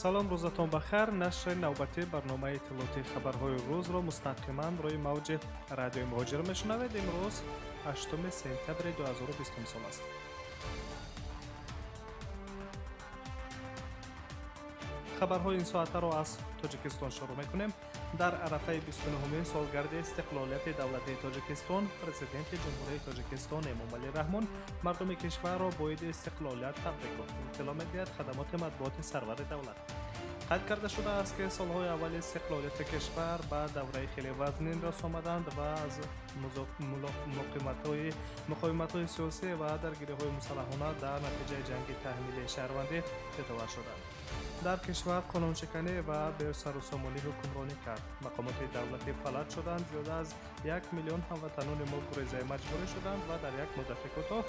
Салом, рӯзатон бахайр. Нашри навбатии барномаи иттилоотии хабарҳои рӯзро мустақиман рӯи мавҷи радиои Муҳоҷир мешунавед. Имрӯз 8 сентябри 2020 сол аст. Хабарҳои ин соатаро аз Тоҷикистон шурӯъ мекунем. Дар арафаи 29-умин солгарди истиқлолияти давлатии Тоҷикистон, президенти Ҷумҳурии Тоҷикистон Эмомалӣ Раҳмон мардуми кишварро бо иди истиқлолият табрик гуфт. Иттилоъ медиҳад хадамоти матбуоти сарвари давлат. Қайд карда шудааст, ки солҳои аввали истиқлолияти кишвар ба давраи хеле вазнин рос омаданд ва аз муқовиматҳои сиёсӣ ва даргириҳои мусаллаҳона дар натиҷаи ҷанги таҳмилии шаҳрвандӣ ҷудовар шуданд. Дар кишвар қонуншиканӣ ва бесарусомонӣ ҳукмронӣ кард. Мақомоти давлатӣ фалаҷ шуданд, зиёда аз 1 миллион ҳамватанони мо гурезаи маҷбурӣ шуданд ва дар як муддати кӯтоҳ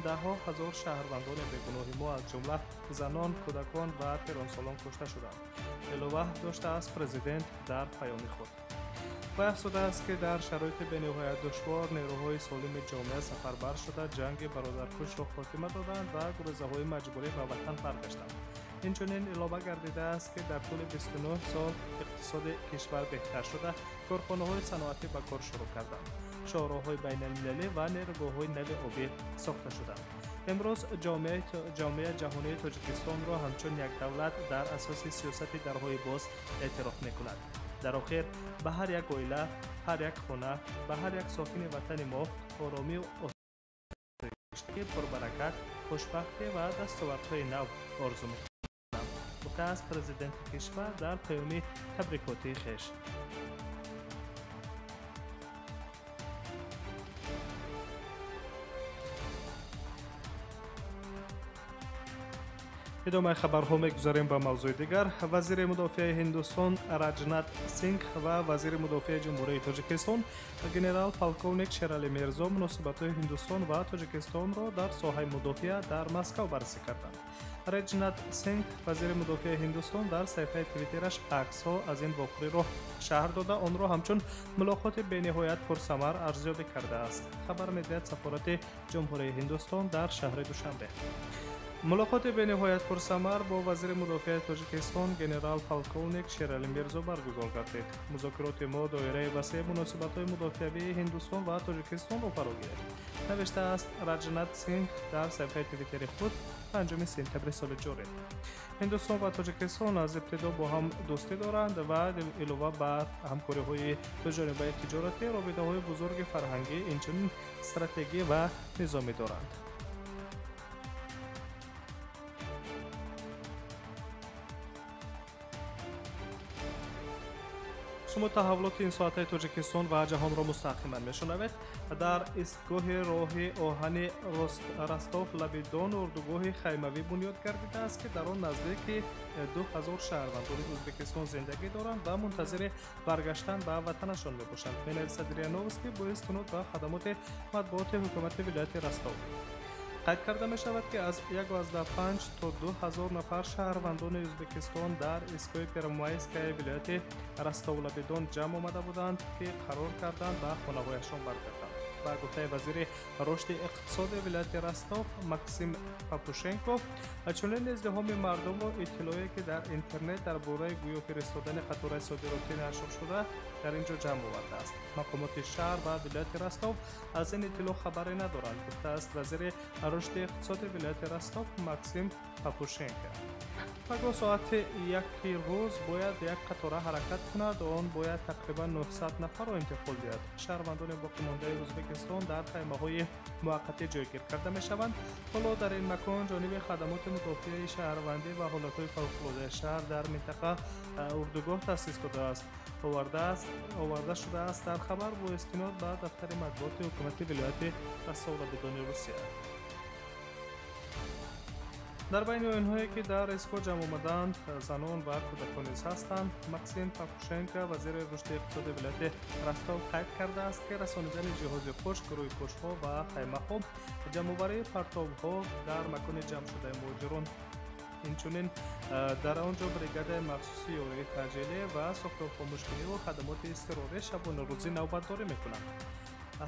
даҳҳо ҳазор шаҳрвандони бегуноҳи мо, аз ҷумла занон, кӯдакон ва пиронсолон кушта шуданд. Илова доштааст президент дар паёми худ. Вай афзудааст, ки дар шароити бениҳоят душвор нерӯҳои солими ҷомеа сафарбар шуда, ҷанги бародаркушро хотима доданд ва гурезаҳои маҷбурӣ ба ватан баргаштанд. Инчунин илова гардидааст, ки дар тӯли 29 сол иқтисоди кишвар беҳтар шуда, корхонаҳои саноатӣ ба кор шурӯъ карданд, шоҳроҳҳои байналмилалӣ ва нерӯгоҳҳои нави обӣ сохта шуданд. Имрӯз ҷомеаи ҷаҳонии Тоҷикистонро ҳамчун як давлат дар асоси сиёсати дарҳои боз эътироф мекунад. Дар охир ба ҳар як оила, ҳар як хона, ба ҳар як сокини ватани мо оромию осоиштагӣ, пурбаракат, хушбахтӣ ва дастовардҳои нав орзу мекунам, гуфтааст президенти кишвар дар паёми табрикотии хеш. Идомаи хабарҳо мегузарем ба мавзӯи дигар. Вазири мудофиаи Ҳиндустон Раҷнат Сингх ва вазири мудофиаи Ҷумҳурии Тоҷикистон генерал полковник Шералӣ Мирзо муносибатҳои Ҳиндустон ва Тоҷикистонро дар соҳаи мудофиа дар Москав баррасӣ карданд. Раҷнат Сингх, вазири мудофиаи Ҳиндустон, дар саҳифаи твиттераш аксҳо аз ин вохӯриро шаҳр дода, онро ҳамчун мулоқоти бениҳоят пурсамар арзёбӣ кардааст. Хабар медиҳад сафорати Ҷумҳурии Ҳиндустон дар шаҳри Душанбе. Мулоқоти бениҳоят пурсамар бо вазири мудофиаи Тоҷикистон генерал полковник Шералӣ Мирзо баргузор гардид. Музокироти мо доираи васеи муносибатҳои мудофиавии Ҳиндустон ва Тоҷикистонро фаро гирифт, навиштааст Раҷнат Сингх дар саҳифаи твиттери худ 5 сентябри соли ҷорӣ. Ҳиндустон ва Тоҷикистон аз ибтидо бо ҳам дӯстӣ доранд ва илова бар ҳамкориҳои дуҷонибаи тиҷоратӣ, робитаҳои бузурги фарҳангӣ, инчунин стратегӣ ва низомӣ доранд. Шумо таҳаввулоти ин соатаи Тоҷикистон ва ҷаҳонро мустақиман мешунавед. Дар истгоҳи роҳи оҳани Ростов лаби Дон урдугоҳи хаймавӣ бунёд гардидааст, ки дар он наздики 2000 шаҳрвандони Ӯзбекистон зиндагӣ доранд ва мунтазири баргаштан ба ватанашон мебошанд, менависад РИА Новости бо истинод ба хадамоти матбуоти ҳукумати вилояти Ростов. Қайд карда мешавад, ки аз 1,5 то 2000 нафар шаҳрвандони Ӯзбекистон дар истгоҳи Первомайская вилояти Ростов-лаби Дон ҷамъ омада буданд, ки қарор карданд ба хонаҳояшон баргарданд. Ба гуфтаи вазири рушди иқтисоди вилояти Ростов Максим Папушенко, чунин издиҳоми мардумро иттилоъе, ки дар интернет дар бораи гӯё фиристодани қатораи содиротӣ нашр шуда, дар ин ҷо ҷамъ овардааст. Мақомоти шаҳр ва вилояти Ростов аз ин иттилоъ хабаре надоранд, гуфтааст вазири рушди иқтисоди вилояти Ростов Максим Папушенко. Пагоҳ соати 1 рӯз бояд як қатора ҳаракат кунад, он бояд тақрибан 900 нафарро интиқол диҳад. Шаҳрвандони боқимондаи Ӯзбекистон дар хаймаҳои муваққатӣ ҷойгир карда мешаванд. Ҳоло дар ин макон ҷониби хадамоти мудофиаи шаҳрвандӣ ва ҳолатҳои фавқулодаи шаҳр дар минтақа урдугоҳ таъсис додааст. Оварда шудааст дар хабар бо истинод ба дафтари матбуоти ҳукумати вилояти Ростов-лаби Дони Русия. Дар байни онҳое, ки дар истгоҳ ҷамъ омаданд, занон ва кӯдакон низ ҳастанд. Максим Папушенко, вазири рушди иқтисоди вилояти Ростов, қайд кардааст, ки расонидани ҷиҳози хушк, рӯйпӯшҳо ва хаймаҳо, ҷамъоварии партовҳо дар макони ҷамъшудаи муҳоҷирон, инчунин дар он ҷо бригадаи махсуси ёрии таъҷилӣ ва сохторхомӯшкуниву хадамоти изтирорӣ шабонарӯзӣ навбатдорӣ мекунанд.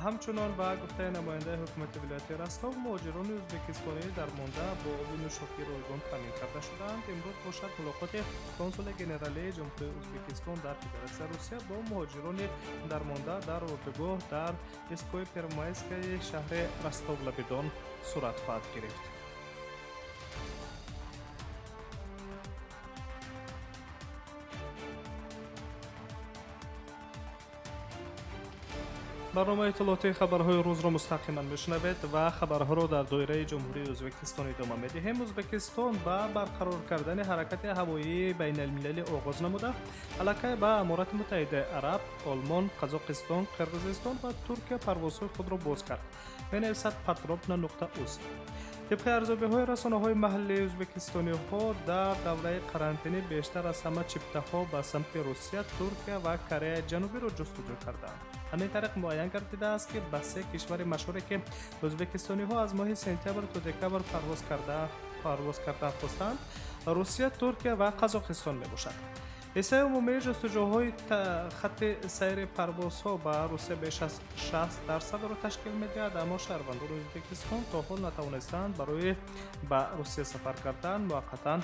Ҳамчунон ба гуфтаи намояндаи ҳукумати вилояти Ростов, муҳоҷирони ӯзбекистонӣ дармонда бо оби нӯшокӣ ройгон таъмин карда шудаанд. Имрӯз бошад мулоқоти консули генералии Ҷумҳурии Ӯзбекистон дар Федератсияи Русия бо муҳоҷирони дармонда дар урдугоҳ дар истгоҳи Первомайскаи шаҳри Ростов-Лабидон сурат хоҳад гирифт. Барномаи иттилоотии хабарҳои рӯзро мустақиман мешунавед ва хабарҳоро дар доираи Ҷумҳурии Ӯзбекистон идома медиҳем. Ӯзбекистон ба барқарор кардани ҳаракати ҳавоии байналмилалӣ оғоз намуда, аллакай ба Аморати Муттаҳидаи Араб, Олмон, Қазоқистон, Қирғизистон ва Туркия парвозҳои худро боз кард. Менависад подробно нуқта уз. Тибқи арзёбиҳои расонаҳои маҳаллии ӯзбекистониҳо дар давраи карантинӣ бештар аз ҳама чиптаҳо ба самти Русия, Туркия ва Кореяи Ҷанубиро ҷустуҷӯ карданд. Ҳамин тариқ муайян гардидааст, ки ба се кишвари машҳуре, ки ӯзбекистониҳо аз моҳи сентябр то декабр парвоз кардан хостанд, Русия, Туркия ва Қазоқистон мебошад. Ҳиссаи умумии ҷустуҷӯҳои хатти сайри парвозҳо ба Русия беш аз 60%-ро ташкил медиҳад, аммо шаҳрвандони Ӯзбекистон то ҳол натавонистанд барои ба Русия сафар кардан муваққатан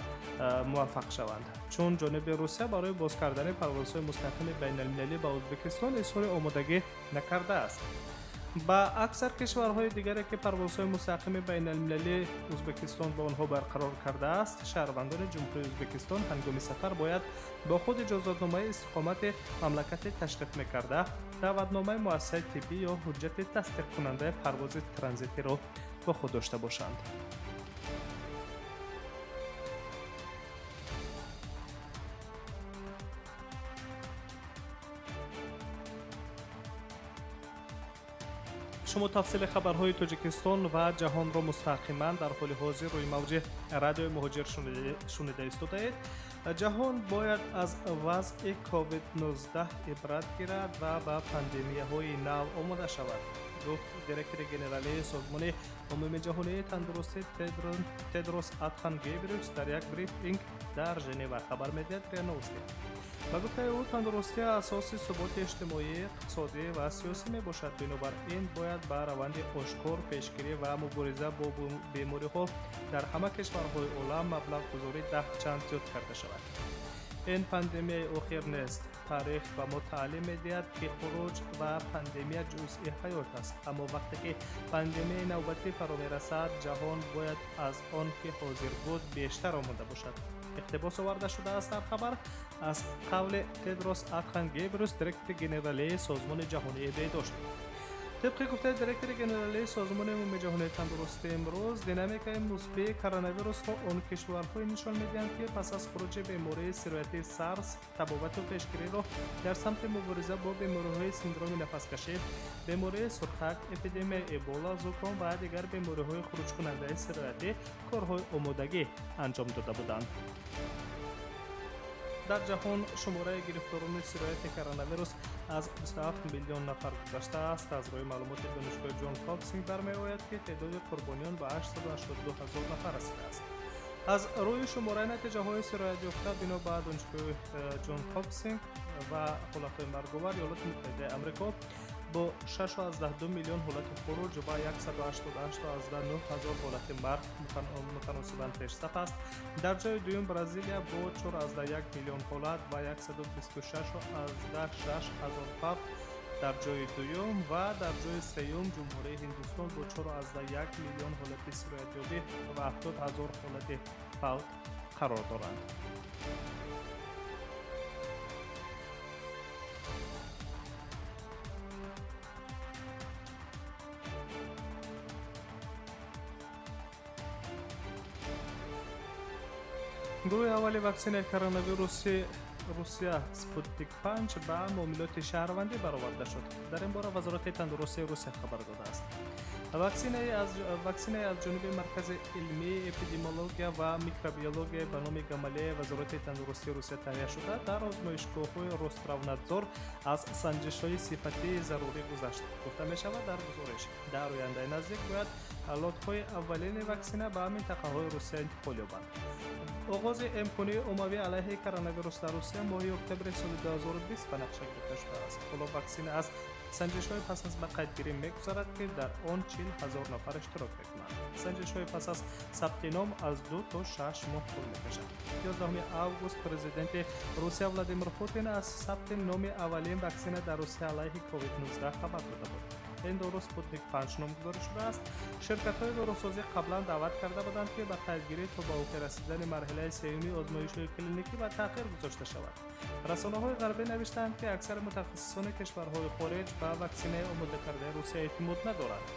муваффақ шаванд, чун ҷониби Русия барои боз кардани парвозҳои мустақими байналмилалӣ ба Ӯзбекистон изҳори омодагӣ накардааст. Ба аксар кишварҳои дигаре, ки парвозҳои мустақими байналмилалии Ӯзбекистон ба онҳо барқарор кардааст, шаҳрвандони Ҷумҳурии Ӯзбекистон ҳангоми сафар бояд бо худ иҷозатномаи истиқомати мамлакати ташриф мекарда, даъватномаи муассисаи тиббӣ ё ҳуҷҷати тасдиқкунандаи парвози транзитиро бо худ дошта бошанд. Шумо тафсили хабарҳои Тоҷикистон ва ҷаҳонро мустақиман дар ҳоли ҳозир рӯи мавҷи радиои Муҳоҷир шунида истодаед. Ҷаҳон бояд аз вазъи COVID-19 ибрат гирад ва ба пандемияҳои нав омода шавад, гуфт директори генералии Созмони Умумиҷаҳонии тандурустӣ Тедрос Адхан Гебриус дар як брифинг дар Женева, хабар медиҳад РИА Новости. Ба гуфтаи ӯ, тандурустӣ асоси суботи иҷтимоӣ, иқтисодӣ ва сиёсӣ мебошад. Бинобар ин бояд ба раванди ошкор, пешгирӣ ва мубориза бо бемориҳо дар ҳама кишварҳои олам маблағгузорӣ даҳчанд зиёд карда шавад. Ин пандемияи охир нест. Таърих ба мо таълим медиҳад, ки хуруҷ ва пандемия ҷузъи ҳаёт аст. Аммо вақте ки пандемияи навбатӣ фаро мерасад, ҷаҳон бояд аз он ки ҳозир буд бештар омода бошад. Иқтибос оварда шудааст дар хабар аз қавли Тедрос Адхан Гебриус, директори генералии Созмони Ҷаҳонии беҳдошт. Тибқи гуфтаи директори генералии Созмони Умумиҷаҳонии тандурустӣ, имрӯз динамикаи мусбии коронавирусро он кишварҳое нишон медиҳанд, ки пас аз хуруҷи бемории сироятии сарс табобату пешгириро дар самти мубориза бо бемориҳои синдроми нафаскашӣ, бемории сурхак, эпидемияи эбола, зуком ва дигар бемориҳои хуруҷкунандаи сироятӣ корҳои омодагӣ анҷом дода буданд. Дар ҷаҳон шумораи гирифторони сирояти коронавирус аз 27 миллион нафар гузаштааст. Аз рӯи маълумоти Донишгоҳи Ҷон Хопкинс бармеояд, ки теъдоди қурбониён ба 882 ҳазор нафар расидааст. Аз рӯи шумораи натиҷаҳои сироятёфта бино ба Донишгоҳи Ҷон Хопкинс ва ҳолатҳои марговар, Иёлоти Муттаҳидаи Амрико бо 6,2 миллион ҳолати хуруҷ ва 188,9 ҳазор ҳолати марг мутаносибан пешсаф аст. Дар ҷои дуюм Бразилия бо 4,1 миллион ҳолат ва 126,6 ҳазор фавт дар ҷои дуюм ва дар ҷои сеюм Ҷумҳурии Ҳиндустон бо 4,1 миллион ҳолати сироятёбӣ ва 70 ҳазор ҳолати фавт қарор доранд. Гурӯҳи аввали ваксинаи коронавируси Русия Спутник 5 ба муомилоти шаҳрвандӣ бароварда шуд. Дар ин бора Вазорати тандурустии Русия хабар додааст. Ваксинаи аз ҷониби Маркази илмии эпидемиология ва микробиология ба номи Гамалея Вазорати тандурустии Русия таҳия шуда, дар озмоишгоҳҳои Ростравнадзор аз санҷишҳои сифатии зарурӣ гузашт, гуфта мешавад дар гузориш. Дар ояндаи наздик бояд Лотҳои аввалини ваксина ба минтақаҳои Русия интиқол ёбанд. Оғози эмкунии оммавӣ алайҳи коронавирус дар Русия моҳи октябри соли 2020 ба нақша гирифта шудааст. Ҳоло ваксина аз санҷишҳои пас аз ба қайдгирӣ мегузарад, ки дар он 40 000 нафар иштирок мекунанд. Санҷишҳои пас аз сабти ном аз 2 то 6 моҳ тӯл мекашад. 11 август президенти Русия Владимир Путин аз сабти номи аввалин ваксина дар Русия алайҳи COVID-19 хабар дода буд. Ин дору «Спутник 5» номгузорӣ шудааст. Ширкатҳои дорусозӣ қаблан даъват карда буданд, ки ба қайдгирӣ то ба охир расидани марҳилаи сеюми озмоишҳои клиникӣ ба таъхир гузошта шавад. Расонаҳои ғарбӣ навиштаанд, ки аксари мутахассисони кишварҳои хориҷ ба ваксинаи омодакардаи Русия эътимод надоранд.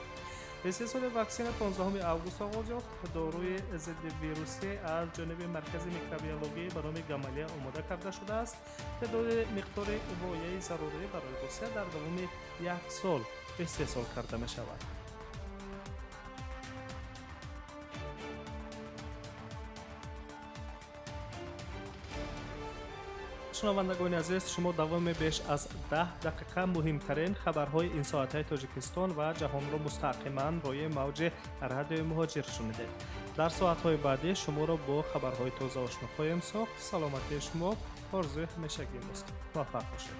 Истеҳсоли ваксина 15 август оғоз ёфт. Доруи зиддивирусӣ аз ҷониби маркази микробиологӣ ба номи Гамалия омода карда шудааст. Теъдоди миқдори вояи зарурӣ барои Русия дар давоми як сол истеҳсол карда мешавад. Шунавандагони азиз, шумо давоми беш аз 10 дақиқа муҳимтарин хабарҳои ин соатаи Тоҷикистон ва ҷаҳонро мустақиман рӯи мавҷи Радиои Муҳоҷир шунидед. Дар соатҳои баъдӣ шуморо бо хабарҳои тоза ошно хоҳем сохт. Саломатии шумо орзуи ҳамешагии мост. Муваффақ бошед.